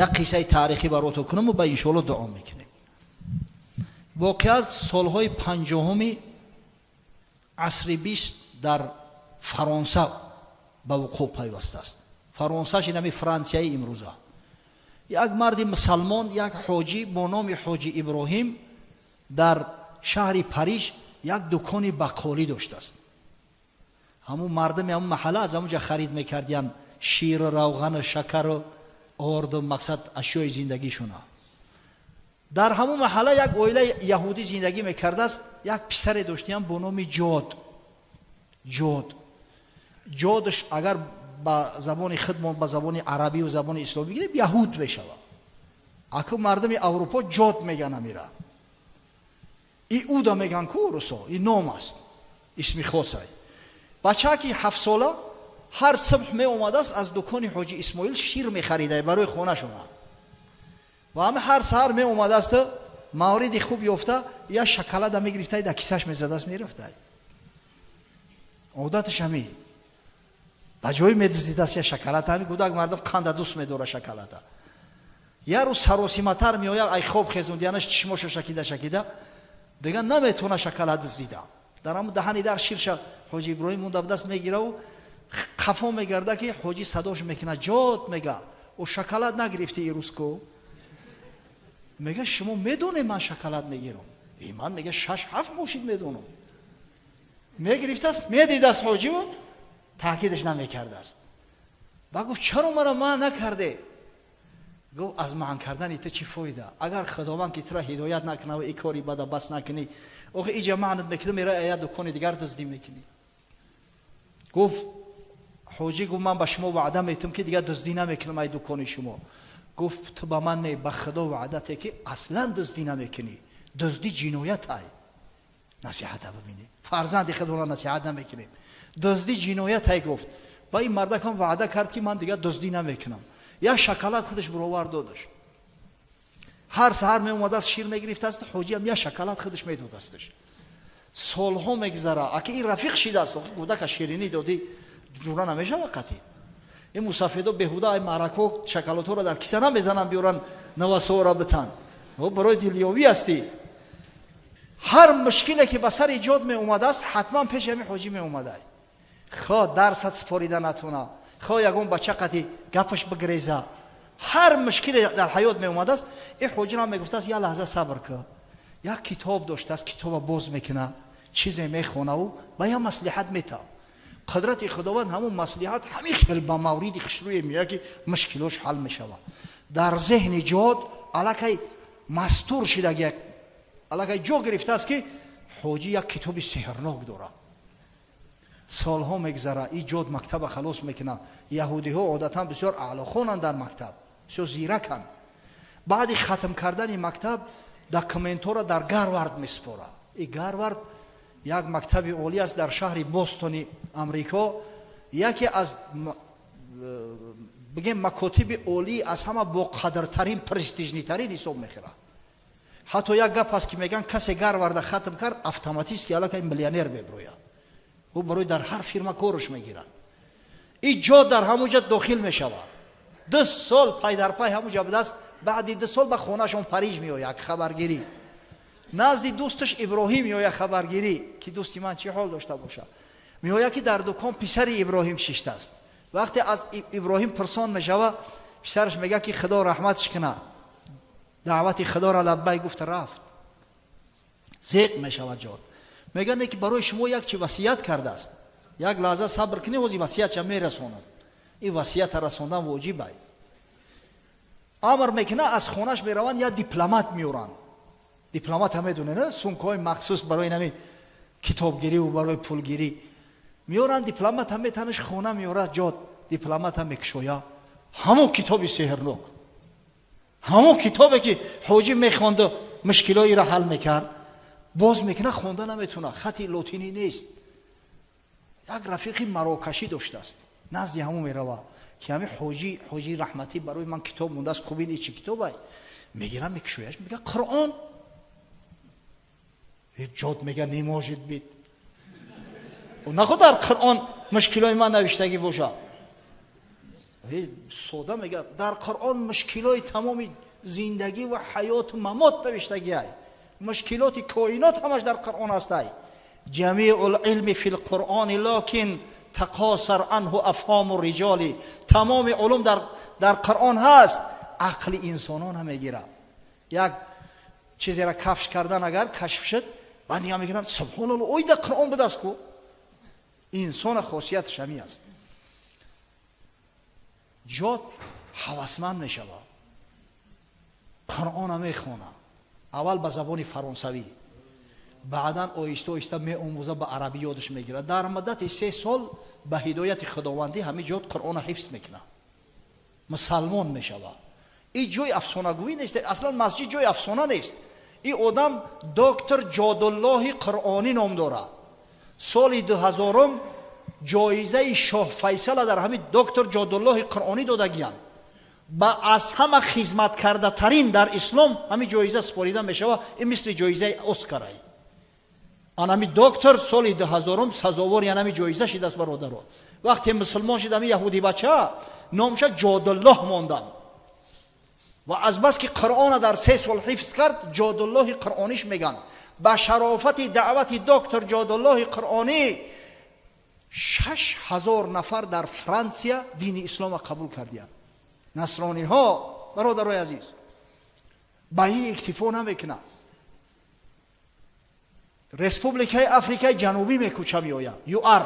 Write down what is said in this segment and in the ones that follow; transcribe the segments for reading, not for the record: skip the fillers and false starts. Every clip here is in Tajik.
Як қиссаи таърихӣ баротон кунам ва ба иншоалло дуо мекунем. Воқеа солҳои 50-уми асри 20 дар Фаронса ба вуқӯъ пайвастааст. Фаронсаш инами Франсияи имрӯза. Як марди мусалмон, як ҳоҷӣ бо номи ҳоҷи Иброҳим дар шаҳри Париж як дукони бақолӣ доштааст. Ҳамун мардами ҳамун маҳалла аз ҳамун ҷа харид мекардиян ширу равғану шакару орду, мақсад, ашёи зиндагишуна. Дар ҳамун маҳалла як оилаи яҳудӣ зиндагӣ мекардааст. Як писаре доштиям бо номи Ҷод. Ҷод, Ҷодш агар ба забони худмон, ба забони арабию забони исломӣ бигирем, яҳуд мешавад. Аку мардуми Аврупо Ҷод меган амира. Иуда меган ку русо, и ном аст, исми хосай. Бачаки 7-сола ҳар субҳ меомадааст, аз дукони ҳоҷи Исмоил шир мехарида барои хонашона ва ҳама ҳар саҳар меомадааст, мавриди хуб ёфта, як шоколада мегирифта, дар кисаш мезадааст, мерафта. Одаташ ҳами ба ҷое медиздидааст як шоколад. Ҳами кӯдак, мардум қанда дӯст медора шоколада. Як рӯз саросиматар меояд, ай хоб хезондиянаш, чишмошо шакида шакида, дигар наметавона шоколад дуздида. Дар ҳамн даҳани дар ширша ҳоҷи Иброҳим монда будаст, мегираву қафо мегарда, ки ҳоҷӣ садош мекунад. «Ҷод», мега, «о шоколад нагирифти ирӯз ку?» Мега: «Шумо медонед, ман шоколад мегирам?» И ман, мега, шаш ҳафт мошин медонам. Мегирифтааст, медидааст ҳоҷиву таъкидаш намекардааст. Ба гуфт: «Чаро маро манъ накарде?» Гуфт: «Аз манъ кардани ту чӣ фоида, агар Худованд ки тура ҳидоят накунад ва и кори бада бас накунӣ? Охи иҷа маънат мекунӣ, мера як дукони дигар дуздӣ мекунӣ». Гуфт ҳоҷӣ, гуфт: «Ман ба шумо ваъда метум, ки дигар дуздӣ намекунам ай дукони шумо». Гуфт: «Ту ба ман не, ба Худо ваъда те, ки аслан дуздӣ намекунӣ. Дуздӣ ҷиноят ай». Насиҳата бибинӣ, фарзанди худро насиҳат намекунем. «Дуздӣ ҷиноят ай», гуфт. Ба ин мардакам ваъда кард, ки ман дигар дуздӣ намекунам. Як шоколад худаш баровар додаш. Ҳар саҳар меомадааст, шир мегирифтааст, ҳоҷиам як шоколад худаш медодасташ. Солҳо мегзара, аки ин рафиқ шидааст. Кӯдака ширинӣ додӣ, ҷура намешава қатъи. Ин мусафедо беҳуда ай маърако шоколадҳоро дар киса намезананд, биёранд, навасоора битан, барои дилёвӣ ҳастӣ. Ҳар мушкиле ки ба сари Ҷод меомадааст, ҳатман пеши ҳамин ҳоҷӣ меомадай. Хо дарсат спорида натона, хо ягон бача қати гапаш бигреза, ҳар мушкиле дар ҳаёт меомадааст, ин ҳоҷирам мегуфтааст: «Як лаҳза сабр кун». Як китоб доштааст, китоба боз мекуна, чизе мехонаву ба як маслиҳат метав. Қудрати Худованд, ҳамун маслиҳат ҳамин хел ба мавриди хушрӯе меояд, ки мушкилош ҳал мешавад. Дар зеҳни Ҷод аллакай мастур шидаги, аллакай ҷо гирифтааст, ки ҳоҷӣ як китоби сеҳрнок дорад. Солҳо мегзара, и Ҷод мактаба халос мекунад. Яҳудиҳо одатан бисёр аълохонанд дар мактаб, бисёр зираканд. Баъди хатм кардани мактаб документҳоро дар Гарвард месупорад. И Гарвард як мактаби олӣ аст дар шаҳри Бостони Амрико, яке аз, бигем, макотиби олӣ, аз ҳама боқадртарин, престижный тарин ҳисоб мехӯрад. Ҳатто як гап аст, ки мегӯянд, касе Гарварда хатм кард, автоматически аллакай миллионер меброяд, ӯ барои дар ҳар фирма корш мегиранд. И Ҷо дар ҳамун ҷа дохил мешавад. 2 сол пайдарпай ҳамун ҷа будааст. Баъди 2 сол ба хонаашон Париж меояд хабаргирӣ, назди дӯсташ Иброҳим меояд хабаргирӣ, ки дӯсти ман чӣ ҳол дошта бошад. Меояд, ки дар дукон писари Иброҳим шиштааст. Вақте аз Иброҳим пурсон мешава, писараш мегӯяд, ки Худо раҳматш кунад, даъвати Худоро лаббай гуфта рафт. Зеқ мешавад Ҷод. Мегӯяд, не, ки барои шумо як чи васият кардааст. «Як лаҳза сабр кунӣ, ҳози васиятша мерасонам». Ин васията расондан воҷибай. Амр мекунад, аз хонаш мераванд, як дипломат меоранд. Дипломата медонед, на? Сумкаҳои махсус барои нами китобгирӣ барои пулгирӣ меоранд. Дипломата метанаш, хона меорад. Ҷод дипломата мекушоя, ҳамон китоби сеҳрнок, ҳамон китобе, ки ҳоҷӣ мехонду мушкилоиро ҳал мекард, боз мекунад, хонда наметавонад, хати лотинӣ нест. Як рафиқи марокашӣ доштааст, назди ҳамон мерава, ки ҳами ҳоҷӣ раҳматӣ барои ман китоб мондааст. Хуб, ин чӣ китобай? Мегирам, мекушояш, мега: «Қуръон». Ҷод мега: «Не может быть, наход дар Қуръон мушкилои ман навиштагӣ бошад». Сода мегӯяд, дар Қуръон мушкилои тамоми зиндагӣ ва ҳаёту мамот навиштагиай, мушкилоти коинот ҳамаш дар Қуръон ҳастай. Ҷамиъу лилми фи лқуръони локин тақосар анҳу афҳому риҷоли. Тамоми улум дар Қуръон ҳаст, ақли инсонон мегирад. Як чизеро кафш кардан агар кашф шуд, баъд нигоҳ мекунанд, субҳоналлоҳ, ой дар Қуръон будаст ку. Инсона хосияташ ҳамин аст. Ҷод ҳавасманд мешавад, Қуръона мехонад, аввал ба забони фаронсавӣ, баъдан оҳиста оҳиста меомӯза, ба арабӣ ёдаш мегирад. Дар муддати 3 сол ба ҳидояти худовандӣ ҳамин ҷод Қуръона ҳифз мекунад, мусалмон мешавад. Ин ҷои афсонагӯӣ нест, аслан масҷид ҷои афсона нест. Ин одам доктор Ҷодуллоҳи Қуръонӣ ном дорад. Соли 2000 ҷоизаи шоҳ Файсала дар ҳамин доктор Ҷодуллоҳи Қуръонӣ додагиянд. Ба аз ҳама хизматкардатарин дар ислом ҳамин ҷоиза супорида мешавад. Ин мисли ҷоизаи Оскарай. Ан ҳамин доктор соли 2000 сазовори ан ҳамин ҷоиза шидааст, бародаро. Вақте мусулмон шид, ҳамин яҳуди бача номша Ҷодуллоҳ монданд. Ва азбаски Қуръона дар 3 сол ҳифз кард, Ҷодуллоҳи Қуръониш мегӯянд. Ба шарофати даъвати доктор Ҷодуллоҳи Қуръонӣ 6000 нафар дар Франсия дини ислома қабул кардиянд. Насрониҳо, бародарои азиз, ба ин иктифо намекунанд. Республикаи Африкаи Ҷанубӣ мекӯча меояд, ЮАР.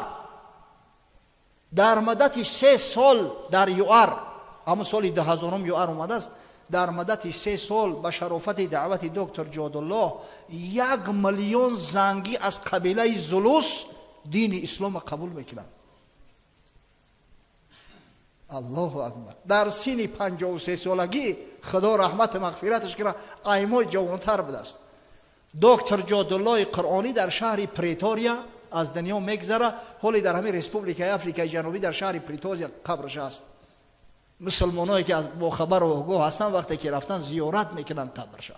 Дар муддати 3 сол дар ЮАР, ҳамон соли 2000 ЮАР омадааст, дар муддати 3 сол ба шарофати даъвати доктор Ҷодуллоҳ 1 миллион зангӣ аз қабилаи Зулус дини ислома қабул мекунанд. Аллоҳу акбар. Дар синни 53 солагӣ, Худо раҳмату мағфираташ кунад, аймои ҷавонтар будааст. Доктор Ҷодуллоҳи Қуръонӣ дар шаҳри Претория аз дунё мегзара. Ҳоле дар ҳамин Республикаи Африкаи Ҷанубӣ дар шаҳри Претория қабраш аст. Мусулмоное ки бохабару огоҳ ҳастанд, вақте ки рафтан зиёрат мекунанд қабрша.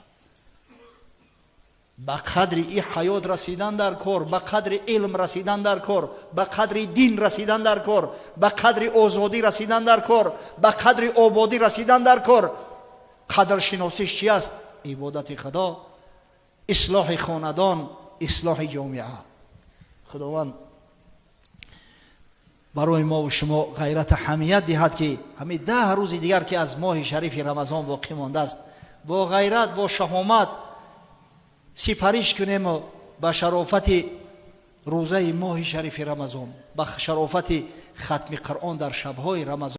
Ба қадри и ҳаёт расидан дар кор, ба қадри илм расидан дар кор, ба қадри дин расидан дар кор, ба қадри озодӣ расидан дар кор, ба қадри ободӣ расидан дар кор. Қадршиносиш чи аст? Ибодати Худо, ислоҳи хонадон, ислоҳи ҷомеа. Худованд барои мо ва шумо ғайрату ҳамият диҳад, ки ҳамин 10 рӯзи дигар ки аз моҳи шарифи Рамазон боқӣ мондааст, бо ғайрат, бо шаҳомат сипариш кунему ба шарофати рӯзаи моҳи шарифи Рамазон, ба шарофати хатми Қуръон дар шабҳои Рамазон.